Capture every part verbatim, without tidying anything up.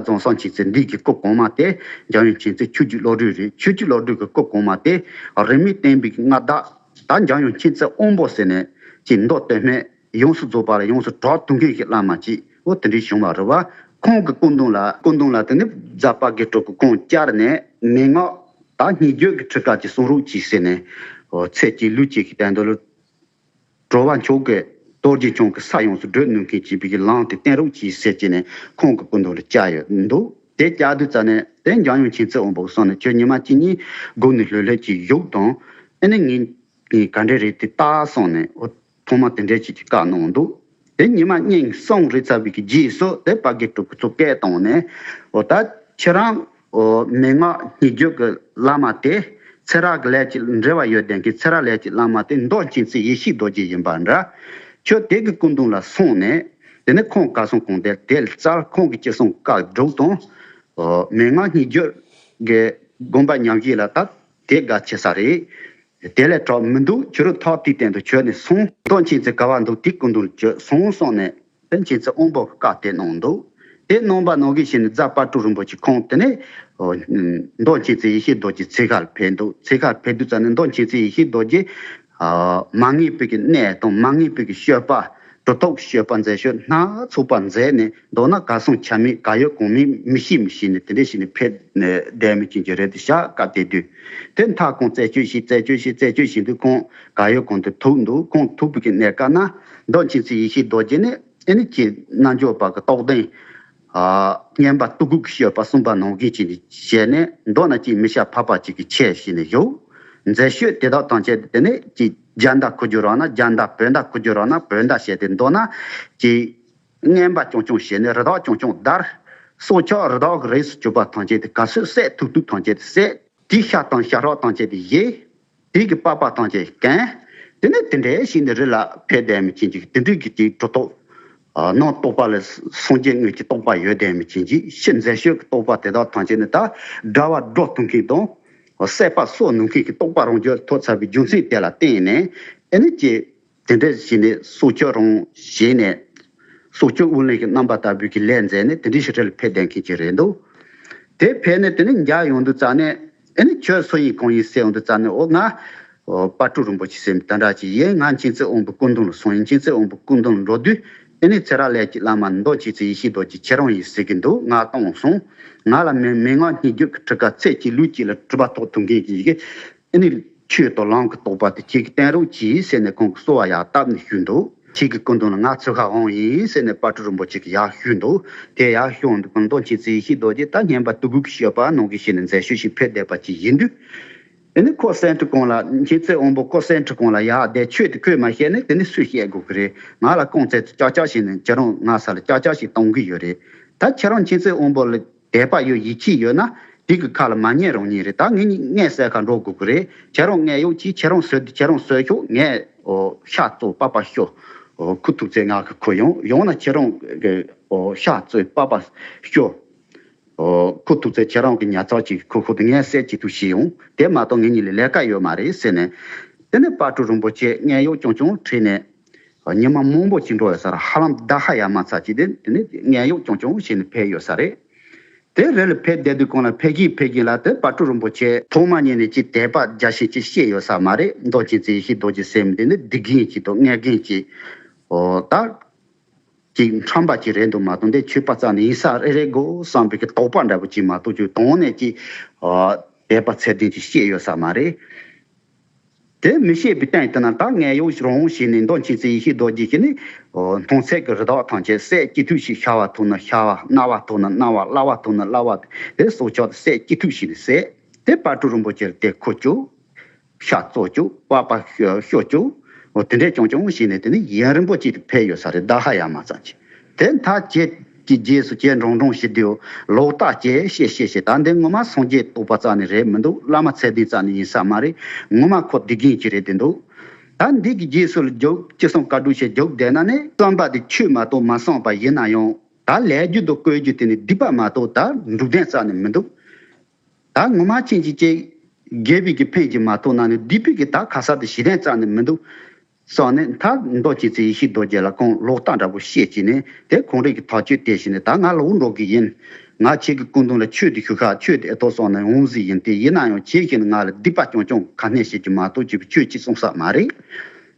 ཙང་སང་ཆེན་ཚེ་འདི་གི་སྐུ་གོང་མ་དེ་འཇམ་དབྱངས་མཁྱེན་བརྩེ་ཆོས་ཀྱི་བློ་གྲོས་རེད། ཆོས་ཀྱི་བློ་གྲོས་ཀྱི་སྐུ་གོང་མ་དེ་རིས་མེད་བསྟན་པའི་མངའ་བདག་ད་འཇམ་དབྱངས་མཁྱེན་བརྩེ་དབང་པོ་ཟེར་ནས་ཀྱི་མདོ་དོན་སྨད་ཡོངས་སུ་རྫོགས་པ་ལ་ཡོངས་སུ་གྲགས་ཐུབ་མཁན་གྱི་བླ་མ་ཅིག་འོ་དེ་འདྲའི་བྱུང་བ་རེད་བ། ཁོང་གི་སྐུ་མདུན་ལ་སྐུ་མདུན་ལ་དེ་ནི་རྫ་དཔལ་དགེ་གྲུབ་ཀྱི་གོང་བཅར་ནས་མན་ངག་ད་སྙན་བརྒྱུད་ཀྱི་ཁྲིད་ཀ་ཅིག་གསུང་རོགས་གྱིས་ཟེར་ནས་འོ་ཚེ་གཅིག་ལུས་གཅིག་གི་སྟེང་དུ་ལ། གྲོ་བ་མཆོག་གི་རྡོ་རྗེ་འཆང་གི་ས་ཡོངས་སུ་བགྲོད་ནུས་མཁན་བྱེད་པའི་གི་ལམ་དེ་བསྟན་རོགས་གྱིས་ཟེར་གྱི་ནས་ཁོང་གི་སྐུ་མདུན་ལ་བཅར་ཡོད་འདུག་དེ་བཅར་དུས་ཙ་ནས་དེ་འཇམ་དབྱངས་མཁྱེན་བརྩེ་དབང་པོ་གསུངས་ནས་ཁྱོད་ཉི་མ་གཅིག་གཉིས་སྒུག་ནས་ལྷོད་ལྷོད་ཅིག་བཞུགས་དང་། ཨ་ནི་ངས་ངས་ག་འདྲས་རེད་དེ་ལྟ་སོང་ནས་འོ་ཐོག་མ་དེ་འདྲས་ཅིག་གི་བཀའ་གནང་འདུག་དེ་ཉི་མ་གཉིས་གསུམ་རེ་ཚར་བའི་གི་རྗེས་སུ་དེ་དཔལ་དགེ་གྲུབ་ཀྱི་ཚུར་སྐད་བཏང་ནས་འོ་ད་ཁྱེད་རང་། ཨོ། མན་ངག་སྙན་བརྒྱུད་ཀྱི་བླ་མ་དེ་ཚེ་རབས་ཀྱི་ལས་ཀྱི་འབྲེལ་བ་ཡོད་ལྡན་གྱི་ཚེ་རབས་ལས་ཀྱི་བླ་མ་དེ་མདོ་མཁྱེན་བརྩེ་ཡེ་ཤེས་རྡོ་རྗེ་ཡིན་པ་འདྲ། ཁྱོད་དེ་གི་སྐུ་མདུན་ལ་སོང་ནས་དེ་ནས་ཁོང་བཀའ་གསུང་གང་དེ་དེ་ལ་སྩལ། ཁོང་གི་ཅི་གསུང་བཀའ་སྒྲུབ་དང་། ཨོ། མན་ངག་སྙན་བརྒྱུད་ཀྱི་དགོངས་པ་ཉམས་བཞེས་ལ་ད་དེ་དགའ་ཆེ་ས་རེད། དེ་ལས་དྲག་མི་འདུག་ཁྱོད་རང་ཐོག་དེའི་སྟེང་དུ་ཁྱོད་ནས་སོང་། མདོ་མཁྱེན་བརྩེ་ག་བ་འདུག་དེའི་སྐུ་མདུན་ལ་ཁྱོད་སོང་སོང་ནས། དེ་མཁྱེན་བརྩེ་དབང་པོ་གི་བཀའ་དེ་གནང་འདུག་དེ་གནང་བ་ནང་བཞིན་བྱས་ནས་རྫ་དཔལ་སྤྲུལ་རིན་པོ་ཆེ་ཁོང་དེ་ནས་མདོ་མཁྱེན་བརྩེ་ཡེ་ཤེས་རྡོ་རྗེ་འཚོལ་གར་ཕེབས་འདུག་འཚོལ་གར་ཕེབས་དུས་ཙམ་ནས་མདོ་མཁྱེན་བརྩེ་ཡེ་ཤེས་རྡོ་རྗེ་མ་ངེས་པའི་གི་གནས་དང་མ་ངེས་པའི་གི་སྤྱོད་པ། གྲུབ་ཐོབ་སྤྱོད་པ་མཛད་སྤྱོད་སྣ་ཚོགས་པ་མཛད་ནས་མདོར་ན་ག་སོང་ཆ་མེད་ག་ཡོད་གང་མེད་མི་ཤེས་མི་ཤེས་ནས་དེ་འདྲ་བྱས་ནས་ཕེབས་ནས་བསྡད་མི་ཅན་གྱི་རེད་དེ་ཤག་སྐབས་དེ་དུས་དེ་མཐའ་ཁོང་རྩད་གཅོད་བྱས་རྩད་གཅོད་བྱས་རྩད་གཅོད་བྱས་དུས་ཁོང་ག་ཡོད་གང་དུ་ཐུག་འདུག་ཁོང་ཐུག་པའི་གི་གནས་སྐབས་ན་མདོ་མཁྱེན་བརྩེ་ཡེ་ཤེས་རྡོ་རྗེ་ནས། ཨེ་ནི་ཀྱི་རྣལ་འབྱོར་པ་གི་རྟོགས་ལྡན། ཨ། སྙན་པ་སྟོད་འགུགས་ཀྱི་སྤྱོད་པ་གསུངས་པ་ནང་བཞིན་བྱས་ནས་བྱས་ནས་མདོར་ན་ཅིག་མི་ཤ་ཕ་པ་ཅིག་གི་ཆས་བྱས་ནས་བཞུགས། མཛད་སྤྱོད་དེ་དག་ཐམས་ཅད་དེ་ནས་ཀྱི་རྒྱ་མདའ་འཁུར་རྒྱུ་རག་ན་རྒྱ་མདའ། བོད་མདའ་འཁུར་རྒྱུ་རག་ན་བོད་མདའ་བྱས་ཏེ་མདོར་ན་ཀྱི་རྔན་པ་རྐྱང་རྐྱང་བྱས་ནས་རི་དྭགས་རྐྱང་རྐྱང་བདར། སྲོག་ཆགས་རི་དྭགས་ཀྱི་རིགས་སུ་གྱུར་པ་ཐམས་ཅད་དེ་ག་ཚོད་བསད་ཐུབ་ཐུབ་ཐམས་ཅད་དེ་བསད། དེའི་ཤ་དང་ཤ་རོགས་ཐམས་ཅད་དེ་བཞེས། དེ་གི་པགས་པ་ཐམས་ཅད་གན། དེ་ནས་དེ་འདྲའི་ཞིག་ནི་རི་ལ་ཕེབས་བསྡད་མི་ཅན་གྱི་དེ་འདྲའི་གི་དེའི་གྲུབ་ཐོབ། ནང་རྟོགས་པ་ལ་སངས་རྒྱས་དངོས་ཀྱི་རྟོགས་པ་ཡོད་བསྡད་མི་ཅན་གྱི་ཕྱི་མཛད་སྤྱོད་ཀྱི་རྟོགས་པ་དེ་དག་ཐམས་ཅད་ནི་ད་དགྲ་བོ་སྒྲོ་བཏུང་མཁན་དང་། བསད་པ་གསོད་ནུས་མཁན་གྱི་རྟོགས་པ་རང་རྒྱུད་ཐོབ་ཚར་བའི་རྒྱུ་མཚན་དེ་ལ་བརྟེན་ནས་ཨེ་ནི་ཀྱི། དེ་འདྲ་བྱས་ནས་སྲོག་ཆགས་རང་བྱས་ནས། སྲོག་ཆགས་དབུ་ལེན་གྱི་རྣམ་པ་ལྟ་བུའི་གི་ལས་མཛད་ནས་དེ་འདྲའི་ཞིག་རི་ལ་ཕེབས་བསྡད་མཁན་ཅིག་རེད་འདུག་དེ་ཕེབས་ནས་དེ་ནས་མཇལ་ཡོང་དུས་ཙ་ནས་ཨེ་ནི་ཁྱོད་སུ་ཡིན་གང་ཡིན་ཟེར་ཡོང་དུས་ཙ་ནས་འོ་ང་། འོ་དཔལ་སྤྲུལ་རིན་པོ་ཆེ་ཟེར་མི་དེ་འདྲ་ཅིག་ཡིན། ང་མཁྱེན་བརྩེ་དབང་པོའི་སྐུ་མདུན་ལ་སོང་ཡིན། མཁྱེན་བརྩེ་དབང་པོའི་སྐུ་མདུན་ལ་འགྲོ་དུས་ཨེ་ནི་ཚེ་རབས་ལས་ཀྱི་བླ་མ་མདོ་མཁྱེན་བརྩེ་ཡེ་ཤེས་རྡོ་རྗེ་ཁྱེད་རང་ཡིན་ཟེར་གྱི་འདུག་ང་བཏང་སོང་། ང་ལ་མན་མན་ངག་སྙན་བརྒྱུད་ཀྱི་ཁྲིད་ཀ་ཚེ་གཅིག་ལུས་གཅིག་ལ་གྲུབ་པ་ཐོབ་ཐུབ་མཁན་གྱི་ཡི་གེ་ཨེ་ནི་ཆོས་དང་ལམ་གྱི་རྟོགས་པ་དེ་ཁྱེད་ཀྱིས་བསྟན་རོགས་གྱིས་ཟེར་ནས་ཁོང་གིས་གསོལ་བ་ཡར་བཏབ་ནས་ཞུས་འདུག་ཁྱེད་ཀྱི་སྐུ་མདུན་ལ་ང་འཚོལ་གར་འོང་ཡིན་ཟེར་ནས་དཔལ་སྤྲུལ་རིན་པོ་ཆེ་གིས་ཡར་ཞུས་འདུག་དེ་ཡར་ཞུས་འདུག་མདོ་མཁྱེན་བརྩེ་ཡེ་ཤེས་རྡོ་རྗེ་ད་སྙན་པ་སྟོད་འགུགས་ཀྱི་སྤྱོད་པ་ནང་བཞིན་བྱས་ནས་མཛད་སྤྱོད་ཞིག་ཕེབས་བསྡད་པ་ཅིག་ཡིན་དུས། དེ་ནི་ཁོ་གསེར་ཁྲི་གོང་ལ་མཁྱེན་བརྩེ་དབང་པོ་ཁོ་གསེར་ཁྲི་གོང་ལ་ཡར་བསྡད་ཆོས་དེ་ཁོས་མ་བཤད་ནས་དེ་ནི་སུས་བཤད་དགོས་ཀྱི་རེད། ང་ལ་རྐང་རྩེད་དུ་ཅག་ཅག་བྱས་ནས་ཁྱེད་རང་ང་ས་ལ་ཅག་ཅག་ཞིག་གཏོང་གི་ཡོད་རེད། ད་ཁྱེད་རང་མཁྱེན་བརྩེ་དབང་པོ་ལ་དད་པ་ཡོད་ཡིད་ཆེས་ཡོད་ན་དེ་གི་ཁ་ལ་མ་ཉན་རང་ཉན་རེད། ད་ངེད་གཉིས་སྔས་བསད་ཁ་འགྲོ་དགོས་ཀྱི་རེད། ཁྱེད་རང་སྔས་གཡོག་གྱིས་ཁྱེད་རང་གསོད་དུས་ཁྱེད་རང་གསོད་ཤོག་ངས་ཨོ་ཤ་བཙོ་པགས་པ་ཤོ། ཨོ་ཁུ་ཐུག་ཚེ་ང་གི་ཁུ་ཡོང་ཡོང་ན་ཁྱེད་རང་གི་ཨོ་ཤ་བཙོས་པགས་པ་ཤོ། ཨོ་ཁུ་ཐུག་ཚེ་ཁྱེད་རང་གི་ཉ་ཚགས་ཅིག་ཁུ་ཁུ་དུ་ངས་བསད་ཅི་ཐུག་ཤི་ཡོང་དེ་མ་གཏོགས་ངེད་གཉིས་ལ་ལས་ཀ་ཡོད་མ་རེད་ཟེར་ནས། དེ་ནས་དཔལ་སྤྲུལ་རིན་པོ་ཆེ་སྔས་གཡོག་ཅུང་ཅུང་ཁྲིད་ནས། ཉི་མ་མང་པོ་ཅིག་འགྲོ་ཡོད་ས་རེད། ཧ་ལམ་ཟླ་ཧ་ཡ་མ་ཚར་ཅིག་དེ་དེ་ནས་སྔས་གཡོག་ཅུང་ཅུང་བྱས་ནས་ཕེབས་ཡོད་ས་རེད། དེ་རི་ལ་ཕེབས་བསྡད་དུས་གོང་ལ་ཕེབས་ཀྱིན་ཕེབས་ཀྱིན་ལ་དེ་དཔལ་སྤྲུལ་རིན་པོ་ཆེ་ཐོག་མ་ཉིད་ནས་ཅིག་དད་པ་རྒྱ་ཆེན་ཅིག་བཤད་ཡོད་ས་མ་རེད། མདོ་མཁྱེན་བརྩེ་ཡེ་ཤེས་རྡོ་རྗེ་ཟེར་མི་དེ་ནི་སྡིག་རྒན་ཅིག་དང་མངལ་རྒན་ཅིག་ཨོ་ད་ཅིག་ཁྲམ་པ་ཅིག་རེད་འདུག་མ་གཏོགས་འདི་ཆོས་པ་རྩ་ནས་ཡིན་ས་རེད་རེད་དགོས་བསམ་པའི་གི་དོགས་པ་འདྲ་པོ་ཅིག་མ་གཏོགས་ཅིག་དོན་ནས་ཅིག་ཨོ་དད་པ་ཚད་ལྡན་ཅིག་བཤད་ཡོད་ས་མ་རེད། དེ་མི་ཤེས་པའི་སྟེང་དུ་ན་ད་སྔས་གཡོག་རང་བྱས་ནས་མདོ་མཁྱེན་བརྩེ་ཡེ་ཤེས་རྡོ་རྗེ་ཞིག་ནི། ཨོ་སྣང་ཚད་ཀྱི་རི་དྭགས་ཐམས་ཅད་བསད་ཅི་ཐུབ་ཞིག་ཤ་བ་ཐོབ་ན་ཤ་བ། རྣ་བ་ཐོབ་ན་རྣ་བ། ལག་པ་ཐོབ་ན་ལག་པ། དེ་སྲོག་ཆགས་དེ་བསད་ཅི་ཐུབ་ཞིག་ནི་བསད། དེ་དཔལ་སྤྲུལ་རིན་པོ་ཆེར་དེ་ཁུར་བཅུག་ཤ་བཙོ་བཅུག་པགས་པ་ཤོ་བཅུག་འོ་དེ་འདྲས་ཅུང་ཅུང་བྱས་ནས་དེ་ནི་ཡུན་རིང་པོ་ཅིག་ཏུ་ཕེབས་ཡོད་ས་རེད། ཟླ་ཧ་ཡ་མ་ཙམ་ཅིག་དེ་མཐའ་ཁྱེད་ཀྱི་རྗེས་སུ་ཁྱེད་འབྲོང་འབྲོང་ཞིག་དུས་ལོག་ལྟ་ཅེས་བཤད་བཤད་བཤད། ད་འདི་ངོ་མ་སངས་རྒྱས་རྟོགས་པ་རྩ་ནས་རེད་མི་འདུག་བླ་མ་ཚད་ལྡན་རྩ་ནས་ཡིན་ས་མ་རེད། ངོ་མ་ཁོ་སྡིག་རྒན་ཅིག་རེད་དེ་འདུག་ད་འདི་གི་རྗེས་སུ་ལ་རྒྱུགས་ཅི་སོང་བཀའ་སྒྲུབ་བྱས་རྒྱུགས་བསྡད་ན་ནི་བསམ་པ་དེ་ཆོས་མ་གཏོགས་མ་བསམ་པ་ཡིན་ན་ཡང་ད་ལས་རྒྱུ་དང་བཀོལ་རྒྱུ་དེ་ནི་སྡིག་པ་མ་གཏོགས་ད་འགྲུབ་བདེན་རྩ་ནས་མི་འདུག་ད་ངོ་མ་ཕྱིན་ཅི་ཅིག་དགེ་བའི་གི་ཕན་གྱི་མ་གཏོགས་ན་ནི་སྡིག་པའི་གི་ད་ཁ་ས་དེ་ཞི་བདེན་རྩ་ནས་མི་འདུག་སོང་ནས་མཐར་མདོ་མཁྱེན་བརྩེ་ཡེ་ཤེས་རྡོ་རྗེ་ལ་ཁོང་ལོག་ལྟ་འདྲ་པོ་བཤད་ཀྱིན་ནས་དེ་ཁོང་རང་གི་ཐག་གཅོད་དེ་བྱས་ནས་ད་ང་ལོག་འགྲོ་གི་ཡིན། ང་ཁྱེད་ཀྱི་སྐུ་མདུན་ལ་ཆོས་དེ་ཞུ་ཁ་ཆོས་དེ་ཨེ་ཐོག་སོང་ནས་འོང་ཟིག་ཡིན་ཏེ། ཡིན་ན་ཡང་ཁྱེད་ཀྱིས་ནི་ང་ལ་སྡིག་པ་རྐྱང་རྐྱང་ག་ནས་བྱེད་རྒྱུ་མ་གཏོགས་ཅིག་ཆོས་ཅིག་གསུང་ས་མ་རེད།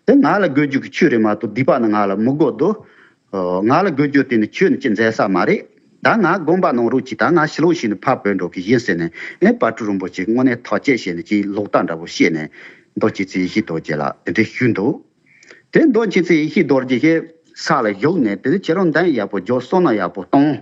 དེ་ང་ལ་དགོས་རྒྱུ་གི་ཆོས་རེད་མ་གཏོགས་སྡིག་པ་ནི་ང་ལ་མི་དགོས་དོ། ང་ལ་དགོས་རྒྱུ་དེ་ནི་ཆོས་ནི་ཅི་མཛད་ས་མ་རེད། ད་ང་དགོངས་པ་གནང་རོགས་གྱིས། ད་ང་ཕྱི་ལོགས་ཤིག་ནི་ཕར་བུད་འགྲོ་གི་ཡིན་ཟེར་ནས། ཨེ་དཔལ་སྤྲུལ་རིན་པོ་ཆེ་དངོས་གནས་ཐག་བཅད་བྱས་ནས་ཅིག་ལོག་ལྟ་འདྲ་བོ་བཤད་ནས། མདོ་སྤྱི་ཚེ་ཡེ་ཤེས་རྡོ་རྗེ་ལ་དེ་འདྲ་ཞུས་འདུག་དེ་མདོ་སྤྱི་ཚེ་ཡེ་ཤེས་རྡོ་རྗེ་ཞེས་ས་ལ་བཞུགས་ནས། དེ་ནི་ཁྱེད་རང་འདན་ཡག་པོ་རྒྱོབ། བསོད་ནམས་ཡག་པོ་གཏོང་།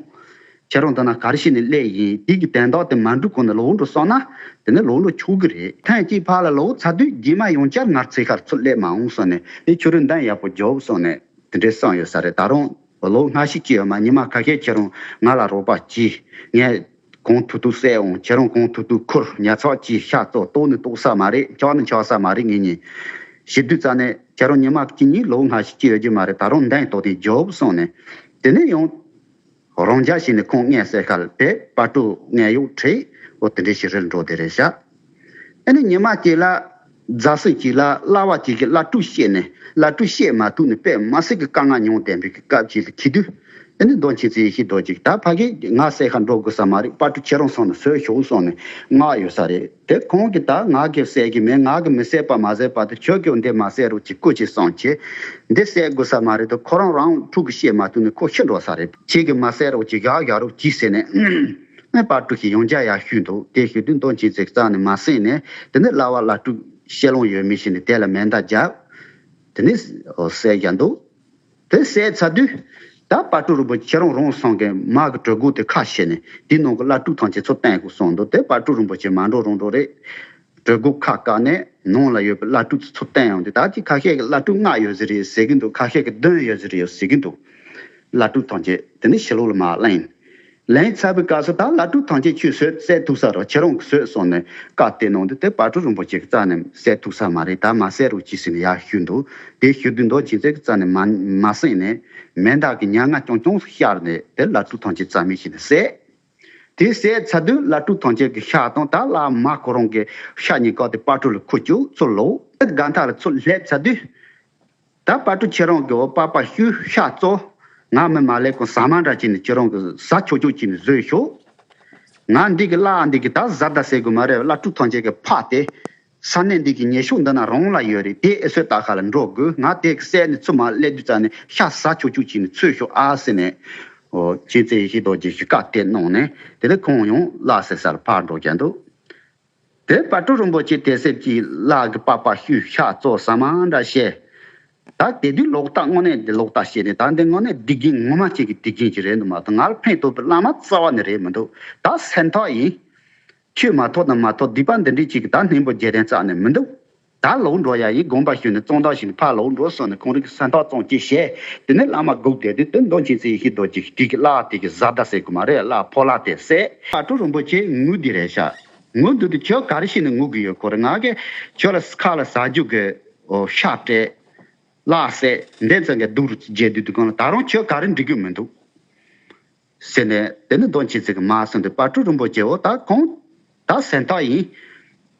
ཁྱེད་རང་ད་ན་ག་རེ་བྱས་ནས་སླེབས་ཡིན། དེ་གི་དོན་དག་དེ་མ་འགྲུབ་གོང་ནས་ལོག་འགྲོ་སོང་ན། དེ་ནི་ལོག་འགྲོ་ཆོག་གི་རེད། ཐེངས་གཅིག་ཕར་ལ་ལོག་ཚར་དུས་རྗེས་མ་ཡང་བསྐྱར་ངར་ཚེ་ཁར་ཚུར་སླེབས་མ་འོང་སོང་ནས། དེ་ཁྱོད་རང་འདན་ཡག་པོ་རྒྱོབ་སོང་ནས། དེ་འདྲའི་གསུངས་ཡོད་ས་རེད། ད་རུང་ལོ་ལྔ་བཞི་སྐྱེས་ཡོད་མ། ཉི་མ་ཁ་ཤས་ཁྱེད་རང་ང་ལ་རོགས་པ་གྱིས། ངས་གང་ཐུབ་ཐུབ་བསད་འོང་། ཁྱེད་རང་གང་ཐུབ་ཐུབ་ཁུར། ཉར་ཚགས་གྱིས། ཤ་གཏོགས་གཏོགས་ནི་གཏོགས་ས་མ་རེད། འཆག་ནི་འཆག་ས་མ་རེད། ངེད་གཉིས་བྱེད་དུས་ཙ་ནས་ཁྱེད་རང་ཉི་མ་གཅིག་གཉིས་ལོ་ལྔ་བཞི་སྐྱེས་ཡོད་རྒྱུ་མ་རེད། ད་རུང་འདན་ཏོག་དེ་རྒྱོབ་སོང་ནས། དེ་ནས་ཡང་རང་འཇགས་བྱས་ནས་ཁོང་མངལ་གསོས་ཁར་དེ་དཔལ་སྤྲུལ་མངལ་གཡོག་ཁྲིད། འོ་དེ་འདྲའི་ཞིག་རེད་འགྲོ་དེ་རེད་ཤག་ཨ་ནི་ཉི་མ་གཅིག་ལ་རྫ་སྲིན་གཅིག་ལ་གླ་བ་གཅིག་གིས་བླ་སྤྲུལ་བཤད་ནས། བླ་སྤྲུལ་བཤད་མ་ཐུབ་ནས་དཔེ་མི་སྲིད་ཀྱི་དཀའ་ངལ་མྱོང་བསྡད་པའི་སྐབས་ཅིག་ལ་འཁེལ་དུས། ཨ་ནི་མདོ་མཁྱེན་བརྩེ་ཡེ་ཤེས་རྡོ་རྗེ་ད་ཕ་གི་ང་གསོས་ཁར་འགྲོ་དགོས་ས་མ་རེད། དཔལ་སྤྲུལ་ཁྱེད་རང་སོང་ནས་བཟོས་ཤོག་གསུངས་ནས་མངགས་ཡོད་ས་རེད། དེ་ཁོང་གིས་ད་ང་གིས་གསོས་ཀྱི་མེད། ང་གིས་མི་གསོས་པ་མ་བཟོས་པ་དེ། ཁྱོད་ཀྱིས་འདི་མ་གསོས་རོགས་གྱིས། སྐུ་མཁྱེན་གསུངས་བྱས། འདི་གསོས་དགོས་ས་མ་རེད་དོ། ཁོ་རང་རང་ཕྲུ་གུ་བཤད་མ་ཐུབ་ནས་ཁོ་ཤི་འགྲོ་ས་རེད། ཁྱེད་ཀྱིས་མ་གསོས་རོགས་གྱིས། བཞག་བཞག་རོགས་གྱིས་ཟེར་ནས། ཨ་དཔལ་སྤྲུལ་གྱིས་ཡང་བསྐྱར་ཡར་ཞུས་འདུག་དེ་ཞུ་དུས་མདོ་མཁྱེན་བརྩེས་རྩ་ནས་མ་གསན་ནས། དེ་ནས་གླ་བ་བླ་སྤྲུལ་བཤད་ལོང་ཡོད་མི་ཞིག་ནས་དེ་ལ་མེ་མདའ་བརྒྱབ། དེ་ནས་བསད་བཞག་འདུག་དེ་བསད་ཚར་དུས། ད་དཔལ་སྤྲུལ་རིན་པོ་ཆེ་ཁྱེད་རང་རང་སོང་གི་མ་གི་གྲོད་ཁོག་དེ་ཁ་ཕྱེ་ནས་དེའི་ནང་གི་བླ་སྤྲུལ་ཐམས་ཅད་ཚུར་བཏོན་དགོས་གསུངས་འདུག་དེ་དཔལ་སྤྲུལ་རིན་པོ་ཆེ་མ་འགྲོ་རང་འགྲོ་རེད། གྲོད་ཁོག་ཁ་བཀག་ནས་ནང་ལ་ཡོད་པའི་བླ་སྤྲུལ་ཚུར་བཏོན་ཡོང་དུས། ད་ཅི་ཁ་ཤས་ཀྱིས་བླ་སྤྲུལ་ལྔ་ཡོད་ཟེར་རེད་ཟེར་གྱི་འདུག་ཁ་ཤས་ཀྱིས་བདུན་ཡོད་ཟེར་རེད་ཟེར་གྱི་འདུག་བླ་སྤྲུལ་ཐམས་ཅད་དེ་ནས་ཕྱི་ལོགས་ལ་མར་ལེན། ལེན་ཚར་བའི་སྐབས་སུ་ད་བླ་སྤྲུལ་ཐམས་ཅད་ཁྱོད་བསད་བསད་ཐུབ་ས་རེད། ཁྱེད་རང་གིས་བསད་གསུངས་ནས་བཀའ་གཏད་གནང་དུས། དེ་དཔལ་སྤྲུལ་རིན་པོ་ཆེ་གིས་རྩ་ནས་བསད་ཐུབ་ས་མ་རེད། ད་མ་བསད་རོགས་གྱིས་ཟེར་ནས་ཡར་ཞུས་འདུག་དེ་ཞུ་དུས་མདོ་མཁྱེན་བརྩེས་ཀྱིས་རྩ་ནས་མ་མ་གསན་ནས། མེ་མདའ་གི་ཉེར་ལྔ་རྐྱང་རྐྱང་ཤར་ནས་དེ་བླ་སྤྲུལ་ཐམས་ཅད་རྩ་མེད་བྱས་ནས་བསད། དེ་བསད་ཚར་དུས་བླ་སྤྲུལ་ཐམས་ཅད་ཀྱི་ཤ་དང་། ད་བླ་མ་ཁོ་རང་གི་ཤ་གཉིས་ཀ་དེ་དཔལ་སྤྲུལ་ལ་ཁུར་བཅུག་ཚུར་ལོག་དེ་སྒང་ཐག་ལ་ཚུར་སླེབས་ཚར་དུས། ད་དཔལ་སྤྲུལ་ཁྱེད་རང་གི་འོ་པགས་པ་བཤུས། ཤ་བཙོ། ང་མི་མ་སླེབས་གོང་ཟ་མ་འདྲ་བྱས་ནས་ཁྱེད་རང་གིས་ཟ་ཆོག་ཆོག་བྱས་ནས་བཟོས་ཤོག་ང་འདི་གི་བླ་འདི་གི་ད་བཟའ་ཟླ་ཟེར་དགོས་མ་རེད། བླ་སྤྲུལ་ཐམས་ཅད་ཀྱིས་ཕར་དེ། ས་གནས་འདི་གི་ཉེ་ཕྱོགས་འདི་ན་རང་ལ་ཡོད་རེད། དེ་ཨེ་སོས་ད་ཁ་ལ་འགྲོ་དགོས། ང་དེ་གི་བསད་ནས་ཚུར་མར་སླེབས་དུས་ཙ་ནས་ཤ་ཟ་ཆོག་ཆོག་བྱས་ནས་འཚོལ་ཤོག་ཨ་ཟེར་ནས། འོ་མཁྱེན་བརྩེ་ཡེ་ཤེས་རྡོ་རྗེ་ཞིག་བཀའ་གཏད་གནང་ནས། དེ་ནས་ཁོང་ཡང་བླ་ཟེར་ས་ལ་ཕར་འགྲོ་བསྡད་འདུག་དེ་དཔལ་སྤྲུལ་རིན་པོ་ཆེ་དེ་སེམས་ཀྱིས་བླ་གི་པགས་པ་བཤུས། ཤ་བཙོ། ཟ་མ་འདྲ་བྱས། ད་དེ་དུས་ལོག་ལྟ་དངོས་གནས་འདི་ལོག་ལྟ་བྱས་ནས། ད་འདི་དངོས་གནས་སྡིག་རྒན་ངོ་མ་ཅན་གྱི་སྡིག་རྒན་ཅིག་རེད་འདུག་མ་གཏོགས་ང་ལ་ཕན་ཐོགས་པའི་བླ་མ་རྩ་བ་ནས་རེད་མི་འདུག་ད་སེམས་ཐག་ཡིན། ཁྱོད་མ་ཐོག་དང་མ་ཐོག་སྡིག་པ་འདི་འདྲའི་ཅིག་གིས་ད་སྙིང་པོ་རྗེས་དྲན་རྩ་ནས་མི་འདུག་ད་ལོག་འགྲོ་ཡ་ཡིན། དགོངས་པ་ཞུས་ནས་གཙང་དག་ཞིག་ནས་ཕར་ལོག་འགྲོ་གསུངས་ནས་ཁོང་རང་གིས་སེམས་ཐག་གཙང་ཅིག་བྱས། དེ་ནས་བླ་མ་སྒུག་བསྡད་དུས། དེ་མདོ་མཁྱེན་བརྩེ་ཡེ་ཤེས་རྡོ་རྗེ་དེ་གི་བླ་དེ་གི་བཟའ་ཟླ་ཟེར་དགོས་མ་རེད། བླ་ཕོ་བླ་དེ་བསད། དཔལ་སྤྲུལ་རིན་པོ་ཆེ་ངུ་འདི་རེད་ཤག་ངུ་འདུག་དུས་ཁྱོད་ག་རེ་བྱས་ནས་ངུ་གི་ཡོད་ཁོ་རེ། ང་གིས་ཁྱོད་ལ་ཁ་ལ་ཟ་རྒྱུ་གི་འོ་ཤ་སྤྲད། བླ་བསད། འདི་ཙམ་གྱི་སྡུག་རུ་བརྗེད་དུས། དུས་གང་ལ་ད་རུང་ཁྱོད་ག་རེ་འགྲིག་གི་མི་འདུག་ཟེར་ནས། དེ་ནི་མདོ་མཁྱེན་བརྩེ་གིས་མར་གསུངས་ཏེ། དཔལ་སྤྲུལ་རིན་པོ་ཆེ་འོ་ད་ཁོང་ད་སེམས་ཐག་ཡིན།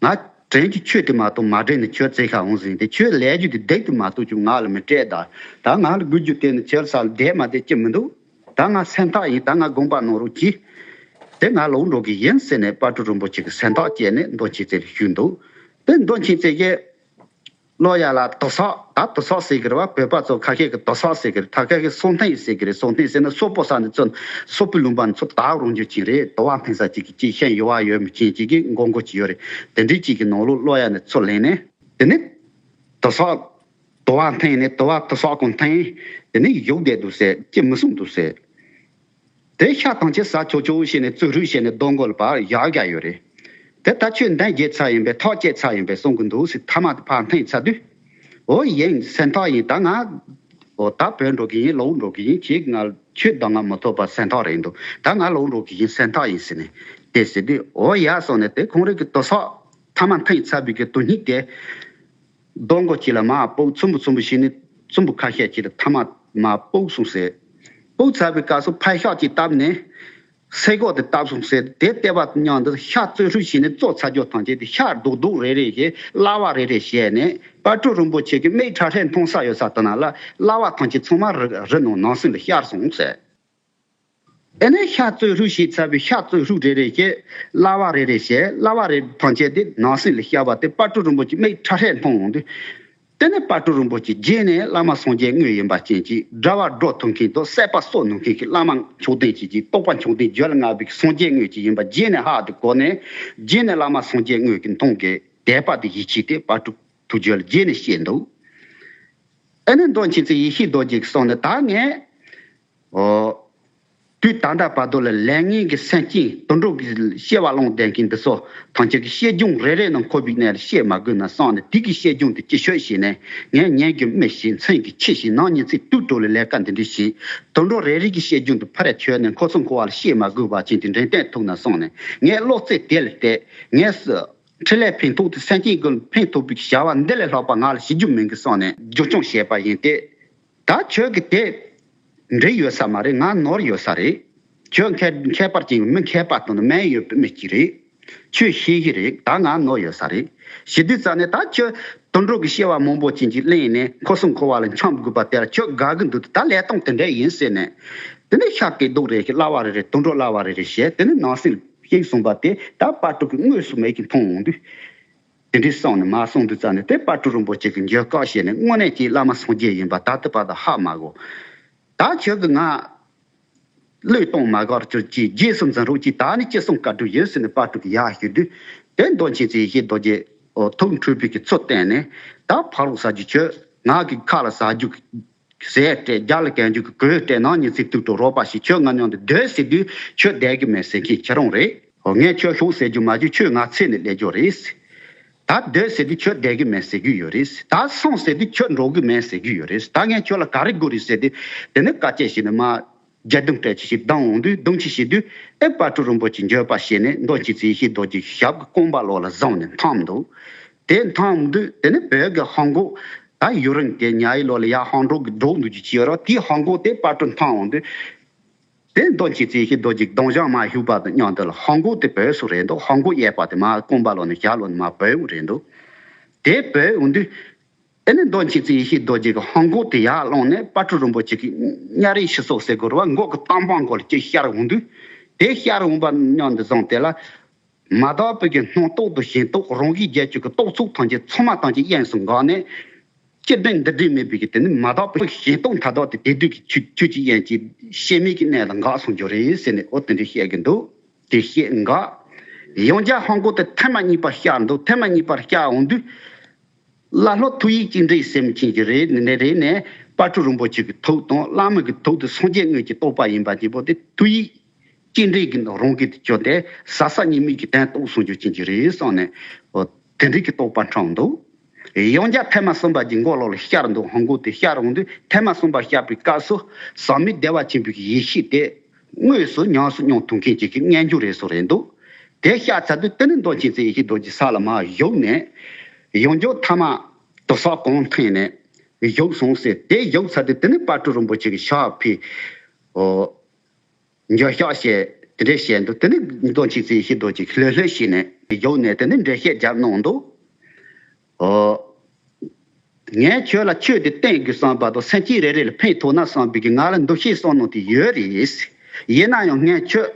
ང་དྲན་གྱི་ཆོས་དེ་མ་གཏོགས་མ་དྲན་ནས་ཁྱོད་རྩེ་ཁ་འོང་ཟིན་ཏེ། ཁྱོད་ལས་རྒྱུ་དེ་སྡིག་དེ་མ་གཏོགས་ཁྱོད་ང་ལ་མི་སྤྲད་ད། ད་ང་ལ་དགོས་རྒྱུ་དེ་ནི་ཁྱོད་ས་ལ་བསྡད་མ་བསྡད་ཅི་མི་འདུག་ད་ང་སེམས་ཐག་ཡིན། ད་ང་དགོངས་པ་གནང་རོགས་གྱིས། དེ་ང་ལོག་འགྲོ་གི་ཡིན་ཟེར་ནས་དཔལ་སྤྲུལ་རིན་པོ་ཆེ་གིས་སེམས་ཐག་བཅད་ནས་མདོ་མཁྱེན་བརྩེ་ལ་ཞུས་འདུག་དེ་མདོ་མཁྱེན་བརྩེ་གིས། ལོ་ཡ་ལ་དོ་སོག་ད་དོ་སོག་ཟེར་གི་རེད་བ། བོད་པ་ཚོ་ཁ་ཤས་ཀྱིས་དོ་སོག་ཟེར་གི་རེད། ད་ཁ་ཤས་སོག་ཐེངས་ཟེར་གི་རེད། སོག་ཐེངས་ཟེར་ན་སོག་པོ་ས་ནས་ཚུར། སོག་པོའི་ལུང་པ་ནས་ཚུར་དར་རུང་རྒྱུ་ཅིག་རེད། དོ་བ་འཐེན་ས་ཅིག་གི་ཅིག་ཤན་ཡོད་བ་ཡོད་མི་ཅན་ཅིག་གི་མགོ་མགོ་ཅིག་ཡོད་རེད། དེ་འདྲའི་ཅིག་གི་ནང་ལོགས་ལོ་ཡ་ནས་ཚུར་ལེན་ནས། དེ་ནས་དོ་སོག་དོ་བ་འཐེན་ནས། དོ་བ་དོ་སོག་གང་འཐེན། དེ་ནས་བཞུགས་བསྡད་འདུག་ཟེར། ཅི་མི་གསུང་འདུག་ཟེར། དེ་ཤ་ཐམས་ཅད་ཟ་ཆོག་ཆོག་བྱས་ནས་བཙོག་རུས་བྱས་ནས་རྡོ་མགོ་ལ་ཕར་བཞག་བཞག་ཡོད་རེད། དེ་ད་ཁྱོད་འདན་བརྒྱབ་ཚར་ཡིན་པས། ཐག་བཅད་ཚར་ཡིན་པས་གསུང་གི་འདུག་ཟེར། ཐ་མག་དེ་ཕར་འཐེན་ཚར་དུས། འོ་ཡིན། སེམས་ཐག་ཡིན། ད་ང་འོ་ད་བུད་འགྲོ་གི་ཡིན། ལོག་འགྲོ་གི་ཡིན། ཁྱེད་ང་ཁྱོད་གདམ་ག་མི་ཐུབ་པ་སེམས་ཐག་རེད་འདུག་ད་ང་ལོག་འགྲོ་གི་ཡིན། སེམས་ཐག་ཡིན་ཟེར་ནས་དེ་ཟེར་དུས། འོ་ཡ་གསུངས་ནས་དེ་ཁོང་རང་གི་དོ་སོག་ཐ་མག་འཐེན་ཚར་བའི་གི་དོ་སྣེ་དེ། རྡོ་མགོ་གཅིག་ལ་མར་སྤུག། ཚོམ་བུ་ཚོམ་བུ་བྱས་ནས་ཚོམ་བུ་ཁ་ཤས་ཅིག་ལ་ཐ་མག་མར་སྤུག་སོང་ཟེར། སྤུག་ཚར་བའི་སྐབས་སུ་ཕར་ཤག་ཅིག་བཏབ་ནས་སེ་གོལ་དེ་བཏབ་སོང་ཟེར། དེ་བལྟས་པ་མཉམ་དུ་ཤ་བཙོག་རུས་བྱས་ནས་བཙོག་ཚར་རྒྱུ་ཐམས་ཅད་དེ་ཤ་རྡོག་རྡོག་རེ་རེ་བྱས། གླ་བ་རེ་རེ་བྱས་ནས་དཔལ་སྤྲུལ་རིན་པོ་ཆེ་གི་མིག་ཁྲ་ཁྲ་མཐོང་ས་ཡོད་ས་དེ་ན་ལ་གླ་བ་ཐམས་ཅད་ཚང་མ་རི་རི་ནང་ནང་སེམས་ལ་ཤར་སོང་ཟེར། ཨེ་ནས་ཤ་བཙོས་ཧྲུག་བྱས་ཚར་བའི་ཤ་བཙོས་ཧྲུག་རེ་རེ་བྱས། གླ་བ་རེ་རེ་བྱས། གླ་བ་རེ་ཐམས་ཅད་དེ་ནང་གསེས་ལ་བཤལ་བ་དེ་དཔལ་སྤྲུལ་རིན་པོ་ཆེ་མིག་ཁྲ་ཧྲལ་མཐོང་འོང་དུས། དེ་ནས་དཔལ་སྤྲུལ་རིན་པོ་ཆེ་རྗེས་ནས་བླ་མ་སངས་རྒྱས་དངོས་ཡིན་པ་ཅན་གྱི་དགྲ་བོ་སྒྲོ་འཐུང་མཁན་དང་སྲེད་པ་སྲོག་འདོར་མཁན་གྱི་བླ་མ་མཆོག་ལྡན་ཅན་གྱི་རྟོགས་པ་མཆོག་ལྡན་རྒྱུད་ལ་མངའ་བའི་སངས་རྒྱས་དངོས་ཅིག་ཡིན་པ་རྗེས་ནས་ཧ་དུ་གོ་ནས། རྗེས་ནས་བླ་མ་སངས་རྒྱས་དངོས་ཀྱི་མཐོང་གི་དད་པ་དེ་ཡིད་ཆེས་ཏེ་དཔལ་སྤྲུལ་ཐུགས་རྒྱུད་ལ་རྗེས་ནས་བཤད་འདུག་ཨེ་ནས་མདོ་མཁྱེན་བརྩེ་ཡེ་ཤེས་རྡོ་རྗེ་གིས་གསུངས་ནས། ད་ངས། ཨོ། དུས་ད་ལྟ་བར་དུ་ལ་ལས་ངན་གྱི་སེམས་ཅན་དུད་འགྲོ་གི་སྐྱེ་བ་བླངས་བསྡད་མཁན་འདི་ཚོ་ཐམས་ཅད་ཀྱི་བཤད་རྒྱུན་རེ་རེ་ནང་ཁོ་བིག་ནས་བཤད་མ་དགོས་ན་བསམ་ནས། དེ་གི་བཤད་རྒྱུན་དེ་ཅི་ཤོད་བྱས་ནས། ངས་ཉན་གྱི་མི་ཤེས། མཚན་གྱི་ཆི་ཤེས། ནང་ཉིན་ཚེ་དུས་དྲུག་ལ་ལས་ཀ་འདི་འདྲ་བྱས། དུད་འགྲོ་རེ་རེ་གི་བཤད་རྒྱུན་དེ་ཕར་ར་ཁྱོད་ནས་ཁོ་ཚོ་འཁོར་བ་ལ་བཤད་མ་དགོས་པ་ཅན་དེ་འདྲེན་བསྟན་ཐུབ་ན་བསམ་ནས། ངས་བློ་རྩེ་དེ་ལ་གཏད། ངས་སུ། འཕྲིན་ལས་ཕན་ཐོགས་དེ་སེམས་ཅན་ཀུན་ལ་ཕན་ཐོགས་པའི་བྱ་བ་འདི་ལས་ལྷག་པ་ང་ལ་བྱེད་རྒྱུ་མིན་གི་བསམ་ནས་རྒྱུ་སྐྱོང་བྱས་པ་ཡིན་ཏེ། ད་ཁྱོད་ཀྱི་དེ་འདྲེ་ཡོད་ས་མ་རེད། ང་ནོར་ཡོད་ས་རེད། ཁྱོད་མཁས་མཁས་པར་ཅིག་མི་མཁས་པ་དང་ནི་མེད་ཡོད་པའི་མི་གཅིག་རེད། ཁྱོད་ཤེས་ཀྱི་རེད། ད་ང་ནོར་ཡོད་ས་རེད། ཞེ་དུས་ཙ་ནས་ད་ཁྱོད་དུད་འགྲོ་གི་སྐྱེ་བ་མང་པོ་ཅན་གྱི་གླེང་ནས་ཁོ་ཚོ་འཁོར་བ་ལ་འཁྱམས་དགོས་པ་དེ་ལ་ཁྱོད་དགའ་གི་འདུག་ད་ལས་སྟངས་དེ་འདྲ་ཡིན་ཟེར་ནས། དེ་ནས་ཤ་སྐད་སྡུག་རེ་ཞིག་གླ་བ་རེ་རེ་དུད་འགྲོ་གླ་བ་རེ་རེ་བྱས། དེ་ནས་ནང་སེམས་ཤིག་གསུངས་པ་དེ་ད་དཔལ་སྤྲུལ་གྱི་དངོས་སུ་མེད་ཀྱི་མཐོང་འོང་དུས། དེ་འདྲའི་གསུངས་ནས་མ་གསུངས་དུས་ཙ་ནས་དེ་དཔལ་སྤྲུལ་རིན་པོ་ཆེ་གི་འགྱོད་བཤགས་བྱས་ནས། དངོས་གནས་ཀྱི་བླ་མ་སངས་རྒྱས་ཡིན་པ་ད་ལྟ་བར་དུ་ཧ་མ་གོ། ད་ཁྱོད་ཀྱིས་ང་བློས་གཏོང་མ་དགོས་ཀྱི་རྗེས་སུ་འཛིན་རོགས་གྱིས། ད་ནི་ཅི་གསུང་བཀའ་སྒྲུབ་ཡིན་ཟེར་ནས་དཔལ་སྤྲུལ་གྱིས་ཡར་ཞུས་དུས། དེ་མདོ་མཁྱེན་བརྩེ་ཡེ་ཤེས་རྡོ་རྗེ་ཐུགས་འཁྲུལ་པའི་གི་ཚུལ་བསྟན་ནས། ད་ཕ་རོགས་ཟ་རྒྱུ་ཁྱོད། ང་གི་ཁ་ལ་ཟ་རྒྱུ་གི་ཟས་སྤྲད། རྒྱབ་ལ་གན་རྒྱུ་གི་གོས་སྤྲད། ནང་ཉིན་ཚེ་དུས་དྲུག་རོགས་པ་བྱེད། ཁྱོད་ང་མཉམ་དུ་སྡོད་ཟེར་དུས་ཁྱོད་བསྡད་གི་མེད་ཟེར་མཁན་ཁྱེད་རང་རེད། ངས་ཁྱོད་ཤོག་ཟེར་རྒྱུ་མ་བྱུང་། ཁྱོད་ང་འཚོལ་ནས་སླེབས་རྒྱུ་རེད། ད་སྡོད་ཟེར་དུས་ཁྱོད་བསྡད་གི་མེད་ཟེར་གི་ཡོད་རེད། ད་སོང་ཟེར་དུས་ཁྱོད་འགྲོ་གི་མེད་ཟེར་གི་ཡོད་རེད། ད་ངས་ཁྱོད་ལ་ག་རེ་དགོས་རེད་ཟེར་དུས། དེ་ནས་དཀའ་སྤྱད་བྱས་ནས་མར་རྒྱ་གདོང་སྤྲད་ཅིག་ཞིག་བརྡུངས་འོང་དུས། བརྡུངས་ཅིག་བྱེད་དུས་ཨེ་དཔལ་སྤྲུལ་རིན་པོ་ཆེ་འགྱོད་པ་བྱས་ནས་མདོ་མཁྱེན་བརྩེ་ཡེ་ཤེས་རྡོ་རྗེ་ཞབས་ཀྱི་རྐང་པ་ལོགས་ལ་བཟུང་ནས་འཐམས་འདུག་དེ་འཐམས་དུས་དེ་ནས་བོད་ཀྱི་ཧོམ་གོག་ད་ཡུན་རིང་གི་ཉ་ཡི་ལོ་ལ་ཡར་ཧོམ་གོག་གི་སྒྲོག་འདུག་ཅིག་བྱས་རོགས། དེའི་ཧོམ་གོག་དེ་དཔལ་སྤྲུལ་འཐམས་འོང་དུས། དེ་མདོ་མཁྱེན་བརྩེ་ཡེ་ཤེས་རྡོ་རྗེ་གདུང་བཞག་མ་ཞུགས་པ་དང་མཉམ་དུ་ལ་ཧོམ་གོག་དེ་བུད་སོང་རེད་འདུག་ཧོམ་གོག་གཡས་པ་དེ་མར་རྐང་པ་ལོགས་ནས་ཞབས་ལོགས་ནས་མར་བུད་འོང་རེད་འདུག་དེ་བུད་འོང་དུས། ཨེ་ནས་མདོ་མཁྱེན་བརྩེ་ཡེ་ཤེས་རྡོ་རྗེ་གི་ཧོམ་གོག་དེ་ཡར་བླངས་ནས་དཔལ་སྤྲུལ་རིན་པོ་ཆེ་གི་གཉའ་རིས་ཕྱི་སོ་ཟེར་དགོས་རེད་བ། མགོ་གི་ཏམ་པ་མགོ་ལ་ཅིག་ཤར་འོང་དུས། དེ་ཤར་འོང་པ་མཉམ་དུ་བཟུང་དེ་ལ། མ་དག་པའི་གི་སྣང་སྟོབས་དང་ཞེན་སྟོབས། རང་གི་རྒྱལ་ཁྱོད་ཀྱི་རྟོག་ཚོགས་ཐམས་ཅད་ཚང་མ་ཐམས་ཅད་གཡེངས་སུ་འགག་ནས། སྤྱི་དོན་འདི་འདྲའི་མེད་པའི་གི་དེ་ནི་མ་དག་པའི་ཞེན་སྟོབས་མཐའ་དག་དེ་དེ་དུས་ཀྱི་ཆོས་ཆོས་ཀྱི་དབྱིངས་ཀྱི་ཤེས་མེད་ཀྱི་གནས་ལ་འགག་སོང་རྒྱུ་རེད་ཟེར་ནས། འོ་དེ་འདྲ་བཤད་གི་འདུག་དེ་བཤད་འགག་ཡང་བསྐྱར་ཧོམ་གོག་དེ་ཐེངས་མ་གཉིས་པ་བསྐྱར་འདུག་ཐེངས་མ་གཉིས་པར་བསྐྱར་འོང་དུས། བླ་སློབ་ཐུགས་ཡིད་གཅིག་འདྲེས་ཟེར་མཁན་གྱི་རེད། ནི་རེད་ནས་དཔལ་སྤྲུལ་རིན་པོ་ཆེ་གི་ཐུགས་དང་བླ་མ་གི་ཐུགས་དེ་སངས་རྒྱས་དངོས་ཀྱི་རྟོགས་པ་ཡིན་པ་གཅིག་པོ་དེ་ཐུགས་ཡིད་གཅིག་འདྲེས་ཀྱི་རང་གི་དེ་བཅོས་ཏེ་ཟབ་གསལ་གཉིས་མེད་ཀྱི་དོན་རྟོགས་སོང་རྒྱུ་ཅན་གྱི་རེད་བསམ་ནས། འོ་དེ་འདྲའི་གི་རྟོགས་པ་འཁྲུངས་འདུག་ཡང་བསྐྱར་ཐེངས་མ་གསུམ་པ་གྱི་མགོ་ལོགས་ལ་ཤར་འདུག་ཧོམ་གོག་དེ་ཤར་འོང་དུས། ཐེངས་མ་གསུམ་པ་ཤར་བའི་སྐབས་སུ་ཟག་མེད་བདེ་བ་ཆེན་པོའི་གི་ཡེ་ཤེས་དེ་དངོས་སུ་ཉམས་སུ་མྱོང་ཐུབ་མཁན་ཅིག་གི་སྙན་རྒྱུན་རེད་སོ་རེད་འདུག་དེ་ཤར་ཚར་དུས་དེ་ནི་མདོ་མཁྱེན་བརྩེ་ཡེ་ཤེས་རྡོ་རྗེ་ས་ལ་མར་བཞུགས་ནས། ཡང་བསྐྱར་ཐ་མ་དུར་ས་གུང་ཐོན་ནས་བཞུགས་སོང་ཟེར། དེ་བཞུགས་ཚར་དུས་དེ་ནི་དཔལ་སྤྲུལ་རིན་པོ་ཆེ་གི་ཞབས་ཕྱི། འོ། འགྱོད་བཤགས་བྱས་དེ་འདྲ་བྱས་འདུག་དེ་ནི་མདོ་མཁྱེན་བརྩེ་ཡེ་ཤེས་རྡོ་རྗེ་ལྷོད་ལྷོད་བྱས་ནས་བཞུགས་ནས་དེ་ནི་འགྲེལ་བཤད་རྒྱབ་གནང་འདུག་འོ། ངས་ཁྱོད་ལ་ཆོས་དེ་བསྟན་དགོས་བསམ་པ་དང་། སེམས་ཅན་རེ་རེ་ལ་ཕན་ཐོགས་ན་བསམ་པའི་གི་ང་ལ་འདུ་ཤེས་བསམ་མནོ་དེ་ཡོད་རེད། ཡིན་ན་ཡང་ངས་ཁྱོད་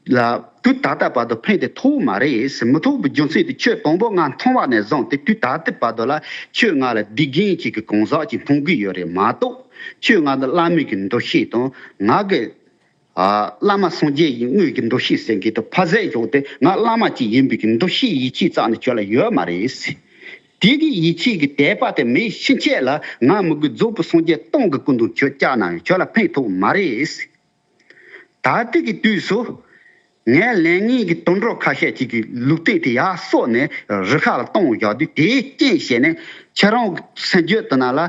ལ་དུས་ད་ལྟ་བར་དུ་ཕན་དེ་ཐོགས་མ་རེད། མི་ཐོགས་པའི་རྒྱུ་མཚན་དེ་ཁྱོད་དང་པོ་ང་མཐོང་བ་ནས་བཟུང་སྟེ་དུས་ད་ལྟ་བར་དུ་ལ་ཁྱོད་ང་ལ་སྡིག་རྒན་ཅིག་གི་གང་ཟག་ཅིག་མཐོང་གི་ཡོད་རེད་མ་གཏོགས། ཁྱོད་ང་ལ་བླ་མའི་གི་འདུ་ཤེས་དང་ང་གི་ཨ། བླ་མ་སངས་རྒྱས་ཀྱི་དངོས་ཀྱི་འདུ་ཤེས་ཟེར་མཁན་དེ་ཕར་ཟད་བཞག་སྟེ། ང་བླ་མ་གཅིག་ཡིན་པའི་གི་འདུ་ཤེས་ཡིད་ཆེས་རྩ་ནས་ཁྱོད་ལ་ཡོད་མ་རེད། དེ་གི་ཡིད་ཆེས་ཀྱི་དད་པ་དེ་མེད་ཕྱིན་ཆད་ལ། ང་མི་དགོས་རྫོགས་པའི་སངས་རྒྱས་སྟོང་གི་སྐུ་མདུན་ཁྱོད་བཅར་ན་ཡང་ཁྱོད་ལ་ཕན་ཐོགས་མ་རེད། ད་ལྟའི་གི་དུས་སུ་ངས་ལས་ངན་གྱི་དུད་འགྲོ་ཁ་ཤས་ཅིག་གི་ལུགས་བསྟན་དེ་ཡར་གསོག་ནས་རི་ཁ་ལ་བཏང་བཞག་དུས། དེའི་རྐྱེན་བྱས་ནས་ཁྱེད་རང་གི་སེམས་རྒྱུད་དེ་ནང་ལ་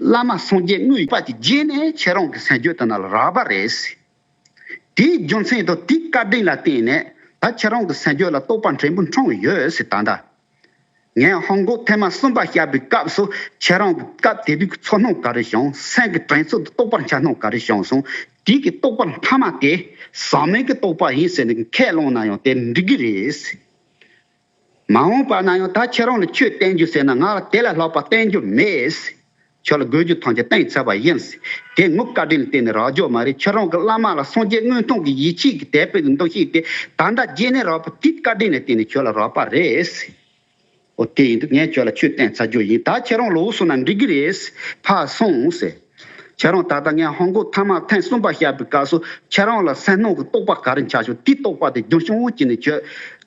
བླ་མ་སངས་རྒྱས་དངོས་ཡོད་པ་ཅིག་རྗེས་ནས་ཁྱེད་རང་གི་སེམས་རྒྱུད་དེ་ནང་ལ་རག་པ་རེད། དེའི་རྒྱུ་མཚན་དང་དེའི་བཀའ་དྲིན་ལ་བརྟེན་ནས་ད་ཁྱེད་རང་གི་སེམས་རྒྱུད་ལ་རྟོགས་པ་འབྲིང་པོ་འཁྲུངས་ཡོད་ཟེར། ད་ལྟ་ངས་ཧོམ་གོག་ཐེངས་མ་གསུམ་པ་བཤགས་པའི་སྐབས་སུ་ཁྱེད་རང་གི་སྐབས་དེ་དུས་ཀྱི་ཚོར་སྣང་ག་རེ་བྱུང་། སེམས་ཀྱི་དྲན་ཚུལ་དང་རྟོགས་པར་འཆར་སྣང་ག་རེ་བྱུང་སོང་། དེའི་གི་རྟོགས་པ་མཐའ་མ་དེ་ཟག་མེད་ཀྱི་རྟོགས་པ་ཡིན་ཟེར་ནས་ཁས་བླངས་ན་ཡང་དེ་འགྲིག་གི་རེད། མ་འོངས་པ་ན་ཡང་ད་ཁྱེད་རང་ལ་ཆོས་བསྟན་རྒྱུ་ཟེར་ན་ང་ལ་དེ་ལས་ལྷག་པ་བསྟན་རྒྱུ་མེད། ཁྱོད་ལ་དགོས་རྒྱུ་ཐམས་ཅད་བསྟན་ཚར་བ་ཡིན། དེ་ངའི་བཀའ་དྲིན་ལ་བརྟེན་ནས་རག་རྒྱུ་མ་རེད། ཁྱེད་རང་གི་བླ་མ་ལ་སངས་རྒྱས་དངོས་མཐོང་གི་ཡིད་ཆེས་ཀྱི་དད་པའི་འདུ་ཤེས་དེ་ད་ལྟ་རྗེས་ནས་རག་པ་དེའི་བཀའ་དྲིན་ལ་བརྟེན་ནས་ཁྱོད་ལ་རག་པ་རེད། འོ་དེ་ཡིན་དུས་ངས་ཁྱོད་ལ་ཆོས་བསྟན་ཚར་རྒྱུ་ཡིན། ད་ཁྱེད་རང་ལོག་སོང་ན་འགྲིག་གི་རེད། ཕར་སོང་ཟེར། ཁྱེད་རང་ད་ལྟ་ངས་ཧོང་ཀོང་མཐའ་མ་ཐེངས་གསུམ་པ་བཤད་པའི་སྐབས་སུ་ཁྱེད་རང་ལ་སེམས་ནང་གི་རྟོག་པ་ག་རེ་འཆར་བྱུང་། དེའི་རྟོག་པ་དེ་རྒྱུན་བྱུང་བྱས་ནས་ཁྱོད་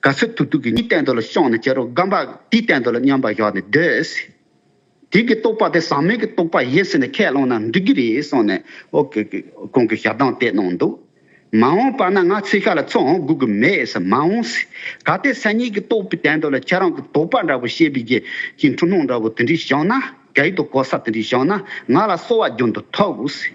ག་ཚོད་ཐུབ་ཐུབ་ཀྱིས་ངའི་སྟེང་དུ་ལ་ཤོང་ནས་ཁྱེད་རང་དགོན་པ་དེའི་སྟེང་དུ་ལ་མཉམ་པར་བཞག་ནས་སྡོད་ཟེར། དེ་གི་རྟོག་པ་དེ་ཟག་མེད་ཀྱི་རྟོག་པ་ཡིན་ཟེར་ནས་ཁས་བླངས་ན་འགྲིག་གི་རེད་གསུངས་ནས། ཨོ་ཀེ་ཀེ། ཁོང་གིས་ཞལ་གདམས་དེ་གནང་འདུག་མ་འོངས་པ་ན་ང་འཚོལ་ས་ལ་ཚུར་འོང་དགོས་ཀྱི་མེད་ཟེར། མ་འོངས་ཟེར། གལ་ཏེ་སེམས་ཉིད་ཀྱི་རྟོག་པའི་སྟེང་དུ་ལ་ཁྱེད་རང་གི་དོགས་པ་འདྲ་པོ་བཤད་པའི་གི་ཀྱི་འཁྲུལ་སྣང་འདྲ་པོ་དེ་འདྲའི་བྱུང་ན། ག་ཡི་དོ་གོ་ས་དེ་འདྲའི་བྱུང་ན་ང་ལ་གསོལ་བ་རྒྱུན་དུ་ཐོབ་ཟེར།